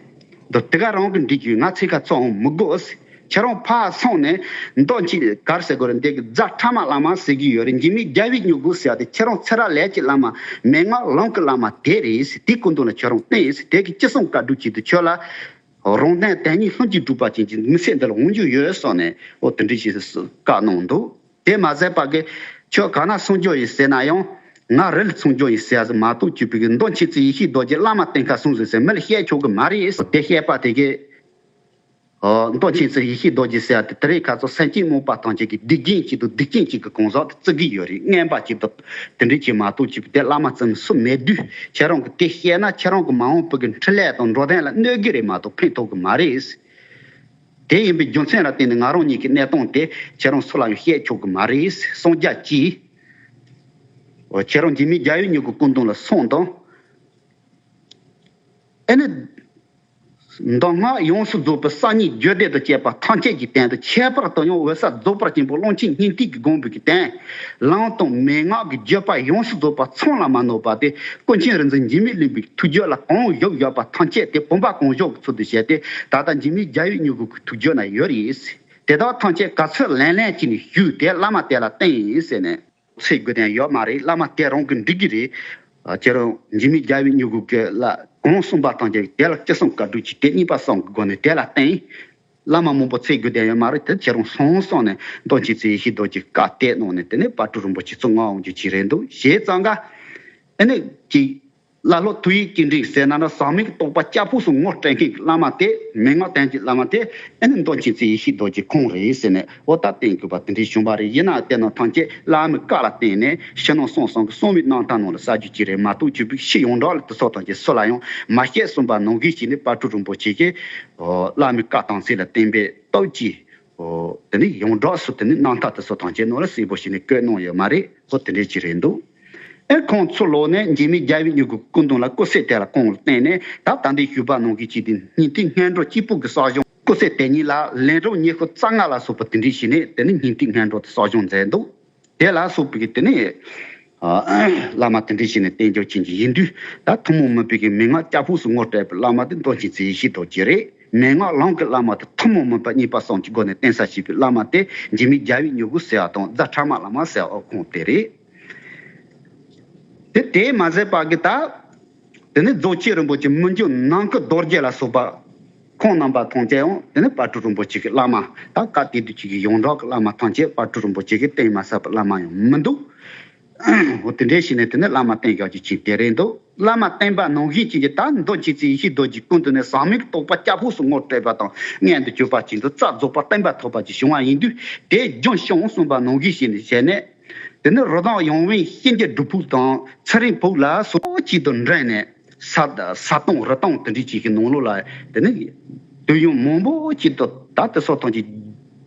འདི་དེ་ག་རང་གི་འགྲིག་གི། ང་འཚོལ་ས་ཚུར་འོང་མི་དགོས་ཟེར། ཁྱེད་རང་ཕར་སོང་ནས་མདོ་མཆོག་ག་རེ་ཟེར་དགོས་རེད། འདི་གི་རྫ་ཕྲ་མ་བླ་མ་ཟེར་གྱི་ཡོད་རེད། འཇིགས་མེད་རྒྱལ་བའི་མྱུ་གུ་ཟེར་ཡ་དེ་ཁྱེད་རང་ཚེ་རབས་ལས་ཀྱི་བླ་མ་མན་ངག་ལམ་གྱི་བླ་མ་དེ་རེད་ཟེར། དེའི་སྐུ་མདུན་ལ་ཁྱེད་རང་བསྟན་ཟེར། དེ་གི་ཅི་གསུང་བཀའ་སྒྲུབ་བྱེད་དུ་ཁྱོད་ལ་རང་དོན་དོན་གཉིས་ལྷུན་གྱིས་གྲུབ་པ་ཅན་གྱི་མི་ཚེ་འདི་ལ་འོང་རྒྱུ་ཡོད་གསུངས་ནས། འོ་དེ་འདྲ་ཞིག་བཀའ་གནང་འདུག་དེ་མ་ཟད་པ་གི་ཁྱོད་ག་ན་སོང་རྒྱུ་ཡིན་ཟེར་ན་ཡང་། ང་རི་ལ་སོང་རྒྱུ་ཡིན་ཟེར་ཡ་ཟིག་མ་གཏོགས་ཅིག་པའི་གི་མདོ་མཆོག་ཚེ་ཡེ་ཤེས་རྡོ་རྗེ་བླ་མ་བསྟེན་ཁ་སོང་ཟིག་ཟེར་མི་ལ་བཤད་ཆོག་གི་མ་རེད། དེ་བཤད་པ་དེ་གི་ཨོ། མདོ་མཆོག་ཚེ་ཡེ་ཤེས་རྡོ་རྗེ་ཟེར་ཡ་དེ་དེ་རིང་ཁ་སང་སེམས་ཅན་རྨོངས་པ་ཐམས་ཅད་ཀྱི་སྡིག་རྒྱུན་གཅིག་ཏུ་སྡིག་ཅན་གཅིག་གི་གང་ཟག་དེ་བརྩི་གི་ཡོད་རེད། ངན་པ་གཅིག་ཏུ་དེ་འདྲ་ཅིག་མ་གཏོགས་ཅིག་པའི་དེ་བླ་མ་བཙུན་མ་སུ་མེད་དུས། ཁྱེད་རང་གི་དེ་བཤད་ན་ཁྱེད་རང་གི་མ་འོངས་པའི་གི་འཕྲིན་ལས་དང་འགྲོ་དོན་ལ་གནོད་གི་རེད་མ་གཏོགས་ཕན་ཐོགས་གི་མ་རེད། དེ་ཡིན་པའི་རྒྱུ་མཚན་ལ་བརྟེན་ནས་ང་རང་ཉིད་ཀྱི་གནས་སྟངས་དེ་ཁྱེད་རང་སུ་ལ་ཡང་བཤད་ཆོག་གི་མ་རེད། སངས་རྒྱས་ཀྱིས། འོ། ཁྱེད་རང་འཇིགས་མེད་རྒྱལ་བའི་མྱུ་གུའི་སྐུ་མདུན་ལ་སོང་དང་། ཨེ་ནི། མདོ་སྔགས་ཡོངས་སུ་རྫོགས་པའི་གསར་རྙིང་རྒྱུད་སྡེ་དང་བཅས་པ་ཐམས་ཅད་ཀྱི་སྟེང་དུ་ཁྱད་པར་དུ་ཡང་འོད་གསལ་རྫོགས་པ་ཆེན་པོ་ཀློང་ཆེན་སྙིང་ཐིག་གི་དགོངས་པའི་གི་སྟེང་། ལམ་དང་མན་ངག་གི་བརྒྱུད་པ་ཡོངས་སུ་རྫོགས་པ་ཚང་ལ་མ་ནོར་བ་དེ་ཀུན་མཁྱེན་རིག་འཛིན་འཇིགས་མེད་གླིང་པའི་ཐུགས་རྒྱུད་ལ་གང་བཞུགས་ཡོད་པ་ཐམས་ཅད་དེ་བུམ་པ་གང་བཞུགས་ཀྱི་ཚུལ་དུ་བྱས་ཏེ། ད་ལྟ་འཇིགས་མེད་རྒྱལ་བའི་མྱུ་གུ་གི་ཐུགས་རྒྱུད་ན་ཡོད་རེད། དེ་དག་ཐམས་ཅད་ག་ཚོད་ལན་ལན་གྱིས་ནི་བཞུགས་ཏེ་བླ་མ་དེ་ལ་བསྟན་ཡིན་ཟེར་ནས། འཚོལ་དགོས་དོན་ཡོད་མ་རེད། བླ་མ་དེ་རང་གི་འགྲིག་གི་རེད། ཁྱེད་རང་འཇིགས་མེད་རྒྱལ་བའི་མྱུ་གུ་གི་ལ་གང་གསུངས་པ་ཐམས་ཅད་དེ་ལ་ཅི་གསུང་བཀའ་སྒྲུབ་ཀྱིས་དེ་གཉིས་པ་གསུང་གི་སྒོ་ནས་དེ་ལ་བརྟེན། བླ་མ་མང་པོ་འཚོལ་དགོས་དོན་ཡོད་མ་རེད། དེ་ཁྱེད་རང་སོང་སོང་ནས་མདོ་མཆོག་ཚེ་ཡེ་ཤེས་རྡོ་རྗེ་བཀའ་གཏད་གནང་ནས། དེ་ནས་དཔལ་སྤྲུལ་རིན་པོ་ཆེ་ཚུར་མངགས་འོང་རྒྱུ་ཅིག་རེད་འདུག་བྱས་ཙང་ཀ་ཨེ་ནས་ཀྱི། བླ་སློབ་ཐུགས་ཡིད་ཀྱི་འདྲིས་ཟེར་ན་ན་ཟག་མེད་ཀྱི་རྟོགས་པ་ལྕགས་ཕུག་སུ་ངོ་སྤྲད་མཁན་གྱི་བླ་མ་དེ། མན་ངག་དོན་གྱི་བླ་མ་དེ་ཨེ་ནི་མདོ་མཆོག་ཚེ་ཡེ་ཤེས་རྡོ་རྗེ་ཁོང་རེད་ཟེར་ནས། འོ་ད་བསྟན་དགོས་པ་དེ་འདྲའི་བྱུང་བ་རེད། ཡིན་ནའང་དེ་རྣམས་ཐམས་ཅད་བླ་མའི་བཀའ་ལ་བརྟེན་ནས་ཕྱི་ནང་གསང་གསུམ་གྱི་གསང་བའི་རྣམ་ཐར་ནང་ལ་གསལ་རྒྱུ་ཅིག་རེད་མ་གཏོགས། ཅིག་པའི་ཕྱི་ཡོངས་གྲགས་ལ་དེ་ཚོ་ཐམས་ཅད་སུ་ལ་ཡང་མ་བཤད་གསུངས་པ་ནང་བཞིན་བྱས་ནས་དཔལ་སྤྲུལ་རིན་པོ་ཆེ་གིས། འོ། བླ་མའི་བཀའ་དམ་ཚིག་ལ་བརྟེན་པའི་སྟོབས་ཀྱིས། འོ། དེ་ནི་ཡོངས་གྲགས་སུ་དེ་ནི་རྣམ་ཐར་དེ་ཚོ་ཐམས་ཅད་ནང་ལ་གསལ་པོ་བྱས་ནས་བཀོད་གནང་ཡོད་མ་རེད། འོ་དེ་འདྲའི་ཅིག་རེད་འདུག་ཨེ་ཁོང་ཚུར་ལོག་ནས་འཇིགས་མེད་རྒྱལ་བའི་མྱུ་གུ་སྐུ་མདུན་ལ་སྐུ་གསེར་དེ་ལ་གང་ལ་བརྟེན་ནས། ད་ད་འདི་ཞུས་པ་ནང་བཞིན་བྱས་ཏེ་སྙིང་ཐིག་སྔོན་འགྲོ་གཅིག་པུ་གི་གསོ་སྦྱོང་། སྐུ་གསེར་དེ་ཉིད་ལ་ལན་གྲངས་ཉི་ཤུ་རྩ་ལྔ་ལ་སོགས་པ་དེ་འདྲའི་བྱས་ནས་དེ་ནི་སྙིང་ཐིག་སྔོན་འགྲོ་དེ་གསོ་སྦྱོང་མཛད་འདུག་དེ་ལ་སོགས་པའི་གི་དེ་ནི། ཨ། བླ་མ་དེ་འདྲའི་བྱས་ནས་བསྟེན་རྒྱུ་བྱིན་གྱི་ཡིན་དུས། ད་ཐུན་མོང་མིན་པའི་གི་མན་ངག་ལྕགས་ཕུག་སུ་ངོ་སྤྲད་པའི་བླ་མ་དེ་མདོ་མཆོག་ཚེ་ཡེ་ཤེས་རྡོ་རྗེ་རེད། མན་ངག་ལམ་གྱི་བླ་མ་དེ་ཐུན་མོང་མིན་པ་གཉིས་པ་གསུམ་གྱི་སྒོ་ནས་བསྟེན་ས་བྱས་པའི་བླ་མ་དེ་འཇིགས་མེད་རྒྱལ་བའི་མྱུ་གུ་ཟེར་བ་དང་རྫ་ཕྲ་མ་བླ་མ་ཟེར་བ་ཁོང་དེ་རེད། དེ་དེས་མ་ཟད་པ་གི་ད། དེ་ནས་རྫོགས་ཆེན་རིན་པོ་ཆེ་མི་འགྱུར་ནམ་མཁའི་རྡོ་རྗེ་ལ་སོགས་པ། ཁོང་རྣམ་པ་ཐམས་ཅད་ཡང་དེ་ནས་དཔལ་སྤྲུལ་རིན་པོ་ཆེ་གི་བླ་མ། ད་སྐབས་དེ་དུས་ཀྱི་ཡོངས་གྲགས་ཀྱི་བླ་མ་ཐམས་ཅད་དཔལ་སྤྲུལ་རིན་པོ་ཆེ་གིས་བསྟེན་མ་ཟད་པའི་བླ་མ་ཡང་མི་འདུག་འོ་དེ་འདྲའི་བྱས་ནས་དེ་ནས་བླ་མ་བསྟེན་བཞག་རྒྱུ་ཅིག་དེ་རེད་འདུག་བླ་མ་བསྟེན་པ་ནང་བཞིན་བྱས་ཀྱི་ད་མདོ་མཆོག་ཚེ་ཡེ་ཤེས་རྡོ་རྗེའི་སྐུ་མདུན་ནས་ཟག་མེད་ཀྱི་རྟོགས་པ་ལྕགས་ཕུག་སུ་ངོ་སྤྲད་པ་དང་མངོན་དུ་གྱུར་པ་ཅན་དུ་རྩལ་རྫོགས་པ་བསྟན་པ་ཐོབ་པ་ཅིག་བྱུང་བ་ཡིན་དུས། དེ་རྒྱུན་བྱུང་གསུངས་པ་ནང་བཞིན་བྱས་ནས་བྱས་ནས། དེ་ནས་རི་དྭགས་ཡང་དབེན་གཤིན་རྗེ་སྒྲུབ་ཕུག་དང་ཚེ་རིང་ཕུག་ལ་སོགས་གཅིག་ཏུ་འདྲེས་ནས་ས་ས་སྟོང་རི་སྟོང་དེ་འདྲའི་ཅིག་གི་ནང་ལོགས་ལ། དེ་ནས་དུས་ཡུན་མང་པོ་ཅིག་ཏུ་ད་དེ་སོགས་ཐམས་ཅད་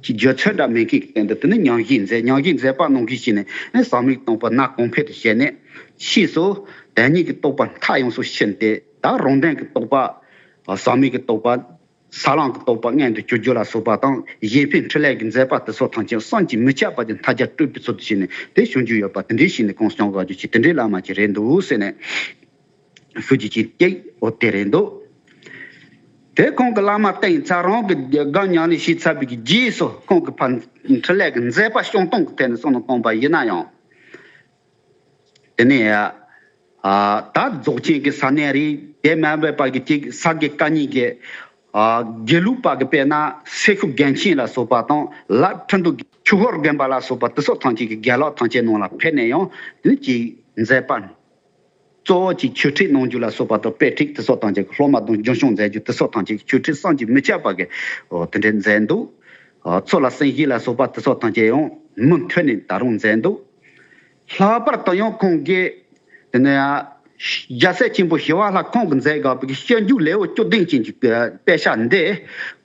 ཀྱི་རྗེས་ཚོད་འདྲ་མེད་མཁན་གྱི་སྟེང་དུ་དེ་ནས་ཉམས་བཞེས་མཛད། ཉམས་བཞེས་མཛད་པ་ནང་བཞིན་བྱས་ནས་ནས་ཟག་མེད་ཀྱི་རྟོགས་པ་ནང་གོང་འཕེལ་དུ་བྱས་ནས། ཕྱིས་སུ་དོན་གཉིས་ཀྱི་རྟོགས་པ་མཐའ་ཡོངས་སུ་ཕྱིན་ཏེ། ད་རང་དོན་གྱི་རྟོགས་པ། ཟག་མེད་ཀྱི་རྟོགས་པ། ས་ལམ་གྱི་རྟོགས་པ་མངོན་དུ་གྱུར་རྒྱུ་ལ་སོགས་པ་དང་། གཞན་ཕན་འཕྲིན་ལས་ཀྱི་མཛད་པ་དེ་ཚོ་ཐམས་ཅད་བསམ་གྱིས་མི་ཁྱབ་པ་དེ་མཐའ་རྒྱ་སྤྲོས་པའི་ཚུལ་དུ་བྱས་ནས་དེ་བྱུང་རྒྱུ་ཡོད་པ་དེ་འདྲའི་ཞིག་ནས་གང་བྱུང་བ་རྒྱུ་ཅིག་དེ་འདྲའི་བླ་མ་ཅིག་རེད་འདུག་ཟེར་ནས་ཞུ་རྒྱུ་ཅིག་སྐྱེས། འོ་དེ་རེད་འདུག་དེ་ཁོང་གི་བླ་མ་བསྟེན་ཚར། རང་གི་སྒོམ་ཉམས་ལེན་བྱས་ཚར་བའི་གི་རྗེས་སུ་ཁོང་གི་ཕར་འཕྲིན་ལས་ཀྱི་མཛད་པ་སྤྱང་གཏོང་གི་ཐད་ནས་བསམ་བློ་བཏང་པ་ཡིན་ན་ཡང་། དེ་ནས་ཡ། ཨ། ད་རྫོགས་ཆེན་གྱི་ས་གནས་རེད། དེ་མ་འབད་པ་གི་ཅིག་ས་དགེ་བཀའ་རྙིང་གི། ཨ། དགེ་ལུགས་པ་གི་དཔེར་ན་སེ་ཤུབ་རྒན་ཆེན་ལ་སོགས་པ་དང་། ལ་ཁྲིན་ཏུ་ཆུ་ཧོར་དགོན་པ་ལ་སོགས་པ་དེ་སོགས་ཐམས་ཅད་ཀྱི་དགེ་ལུགས་ཐམས་ཅད་ནང་ལ་ཕེབས་ནས་ཡང་དེ་ནི་ཅིག་མཛད་པ། གཙོ་བོ་གཅིག་ཆོས་ཁྲིད་གནང་རྒྱུ་ལ་སོགས་པ་དང་དཔེ་ཁྲིད་དེ་སོགས་དང་བཅས་ཀྱི་སློབ་མ་དང་རྒྱུན་སྐྱོང་མཛད་རྒྱུ་དེ་སོགས་དང་བཅས་ཀྱི་ཆོས་ཁྲིད་བསམ་གྱིས་མི་ཁྱབ་པ་གི་འོ་དེ་འདྲའི་མཛད་འདུག་ཨ་ཚོ་ལ་གསན་བཞེས་ལ་སོགས་པ་དེ་སོགས་དང་བཅས་ཡང་མུ་མཐུད་ནས་ད་རུང་མཛད་འདུག་ལྷག་པར་དུ་ཡང་ཁོང་གིས་དེ་ནས་རྒྱལ་སྲས་ཆེན་པོ་ཞི་བ་ལྷ་ཁོང་གིས་མཛད་དགོས་པའི་སྤྱོད་འཇུག་ལེའུ་བཅུ་བདུན་ཅན་གྱི་དཔེ་ཆ་འདི་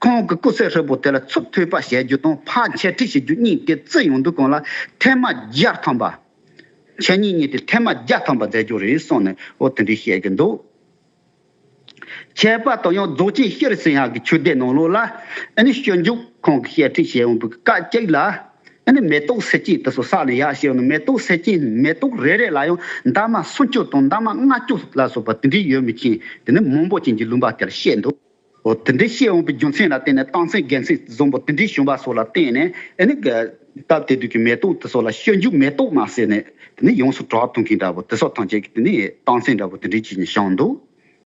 ཁོང་གི་སྐུ་ཚེ་ཧྲིལ་པོ་དེ་ལ་ཚུར་མཐུད་པ་བྱེད་རྒྱུ་དང་ཕར་འཆད་ཁྲིད་བྱེད་རྒྱུ་གཉིས་དེ་བརྩི་ཡོང་དུས་གང་ལ་ཐེངས་མ་བརྒྱ་ཐམ་པ། འཆད་ཉན་གཉིས་དེ་ཐེངས་མ་བརྒྱ་ཐམ་པ་མཛད་རྒྱུ་རེད་གསུངས་ནས་འོ་དེ་འདྲའི་བཤད་ཀྱི་འདུག་ཁྱད་པར་དུ་ཡང་རྫོགས་ཆེན་ཤྲཱི་སིང་ཧ་གི་ཆོས་སྡེ་ནང་ལོགས་ལ་ཨ་ནི་སྤྱོད་འཇུག་ཁོང་གི་བཤད་ཁྲིད་བྱེད་འོང་བའི་སྐབས་གཅིག་ལ་ཨ་ནི་མེ་ཏོག་སེར་སྐྱའི་དེ་ཚོ་ས་ལ་ཡར་བཤད་འོང་ནས་མེ་ཏོག་སེར་སྐྱའི་མེ་ཏོག་རེ་རེ་ལ་ཡང་འདབ་མ་སུམ་ཅུ་དང་འདབ་མ་ལྔ་བཅུ་ལ་སོགས་པ་དེ་འདྲའི་ཡོད་མི་ཅན་དེ་ནི་མང་པོ་ཅན་གྱི་ལུང་པ་དེར་བཤད་འདུག་འོ་དེ་འདྲའི་བཤད་འོང་བའི་རྒྱུ་མཚན་ལ་བརྟེན་ནས་རྟགས་མཚན་དགེ་མཚན་བཟང་པོ་དེ་འདྲའི་བྱུང་བ་སོགས་ལ་བརྟེན་ནས་ཨ་ནི་སྐབས་དེ་དུས་ཀྱི་མེ་ཏོག་དེ་ཚོ་ལ་སྤྱོད་འཇུག་མེ་ཏོག་མ་ཟེར་ནས་དེ་ནི་ཡོངས་སུ་གྲགས་ཐུབ་མཁན་འདྲ་པོ་དེ་སོགས་ཐམས་ཅད་ཀྱི་དེ་ནི་རྟགས་མཚན་འདྲ་པོ་དེ་འདྲའི་ཅིག་ནས་བྱུང་འདུག